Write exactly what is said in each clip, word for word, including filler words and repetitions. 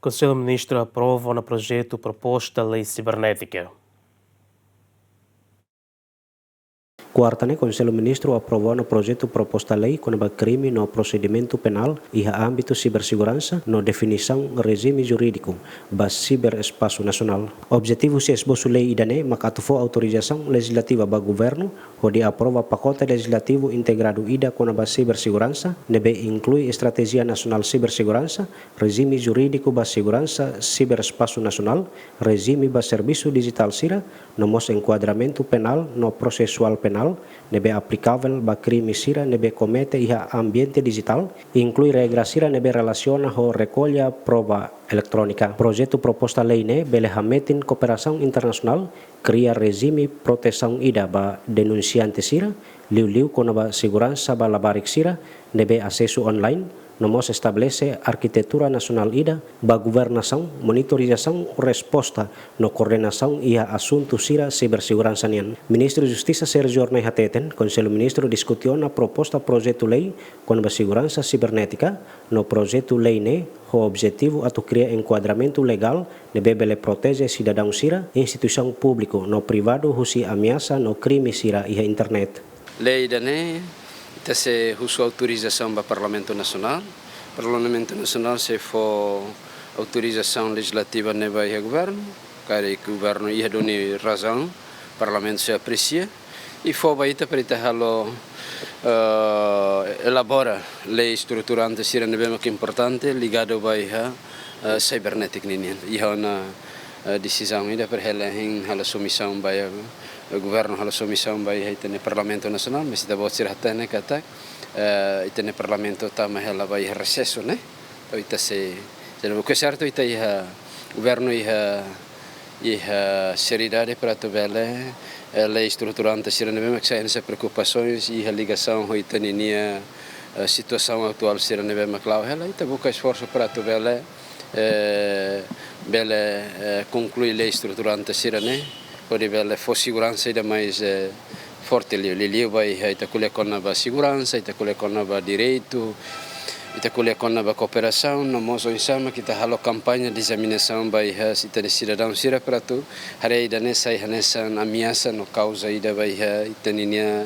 Konsellu Ministru aprova ona projetu proposta lei sibernétika. Kuarta ne'e, Konsellu Ministru aprova ona projetu proposta lei kona-ba krime no prosedimentu penál iha ámbitu siberseguransa no definisaun rejime jurídiku ba siberespasu nasionál. Objetivu husi esbosu lei ida-ne'e mak atu fó autorizasaun lejizlativa ba governu hodi aprova pakote lejizlativu integradu ida kona-ba siberseguransa, ne'ebé inklui Estratéjia Nasionál Siberseguransa, rejime jurídiku ba seguransa siberespasu nasionál, rejime ba servisu dijitál sira, no mós enkuadramentu penál no prosesuál penál ne'ebé aplikavel ba krime sira ne'ebé komete iha ambiente dijitál, inklui regra sira ne'ebé relasiona ho rekolla prova eletrónika. Projetu proposta lei ne'e bele hametin kooperasaun internasionál, kria rejime protesaun ida ba denunsiante sira, liuliu kona-ba seguransa ba labarik sira ne'ebé asesu online, no mós estabelese arkitetura nasionál ida ba governasaun, monitorizasaun, resposta no koordenasaun iha asuntu sira siberseguransa nian. Ministru Justisa Sérgio Hornai hateten, Konsellu Ministru diskute ona proposta projetu lei kona-ba seguransa sibernétika, no projetu lei ne'e ho objetivu atu kria enkuadramentu legál ne'ebé bele proteje sidadaun sira, instituisaun públiku no privadu husi ameasa no krime sira iha internet. Lei ida-ne'e, ita sei husu autorizasaun ba Parlamentu Nasionál. Parlamentu Nasionál sei fó autorizasaun lejizlativa ne'e ba iha governu. Karik governu iha duni razaun, Parlamentu sei apresia. I fó ba ita para ita halo, eh, elabora lei estruturante sira ne'ebé mak importante ligadu ba iha, eh, cybernetic ninian. Iha ona, eh, desizaun ida para hela hein halo submisaun ba iha, eh, governu halo submisaun ba iha ita-nia Parlamentu Nasionál, mas ita-boot sira hatene katak, eh, ita-nia Parlamentu tama hela ba iha resesu ne'e. Entaun ita sei, sei buka sertu ita iha governu iha, iha seriedade para atu bele, eh, lei estruturante sira ne'ebé mak sai hanesan preokupasoens iha ligasaun ho ita ninia, eh, situasaun atuál sira ne'ebé mak la'o hela, ita buka esforsu para atu bele, eh, bele, eh, konklui lei estruturante sira ne'e, hodi bele fó seguransa ida mais, eh, forte liu, liuliu ba iha ita ko'alia kona-ba seguransa, ita ko'alia kona-ba direitu, ita ko'alia kona-ba kooperasaun, no mós oinsá mak ita halo kampaña diseminasaun ba iha ita-nia sidadaun sira para atu haree ida-ne'e sai hanesan ameasa no kauza ida ba iha ita ninia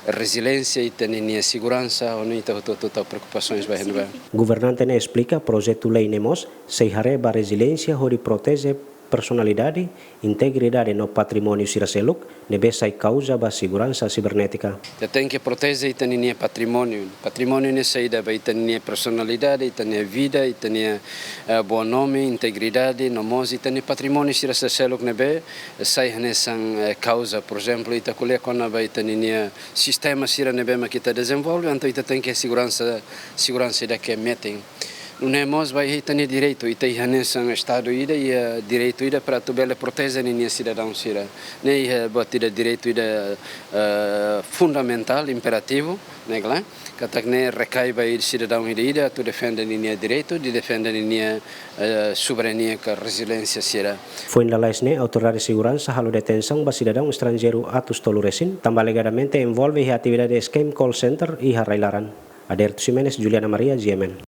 reziliénsia, ita ninia seguransa, hodi ita hotu-hotu tau preokupasoens ba iha ne'ebá. Governante ne'e esplika, projetu lei ne'e mós sei haree ba reziliénsia hodi proteje personalidade, integridade no patrimóniu sira seluk ne'ebé sai kauza ba seguransa sibernétika. Ita tenke proteje ita ninia patrimóniu. Patrimóniu ne'e saida? Ba ita ninia personalidade, ita-nia vida, ita-nia, eh, boa nome, integridade, no mós ita-nia patrimóniu sira seluk ne'ebé sai hanesan, eh, kauza. Por ezemplu, ita ko'alia kona-ba ita ninia sistema sira ne'ebé mak ita dezenvolve, entaun ita tenke seguransa, seguransa ida ke metin. Nune'e mós ba iha ita-nia direitu, ita iha hanesan Estadu ida, iha direitu ida para atu bele proteje ninia sidadaun sira. Ne'e iha buat ida direitu ida, eh, fundamentál, imperativu, ne'e kala, katak ne'e rekai ba iha sidadaun ida-ida atu defende ninia direitu, hodi defende ninia, eh, soberania ka reziliénsia sira. Foin lalais ne'e, autoridade seguransa halo detensaun ba sidadaun estranjeiru atus tolu resin, tanba alegadamente envolve iha atividade scam call center iha rai-laran. Aderto Ximenes, Juliana Maria, G M N.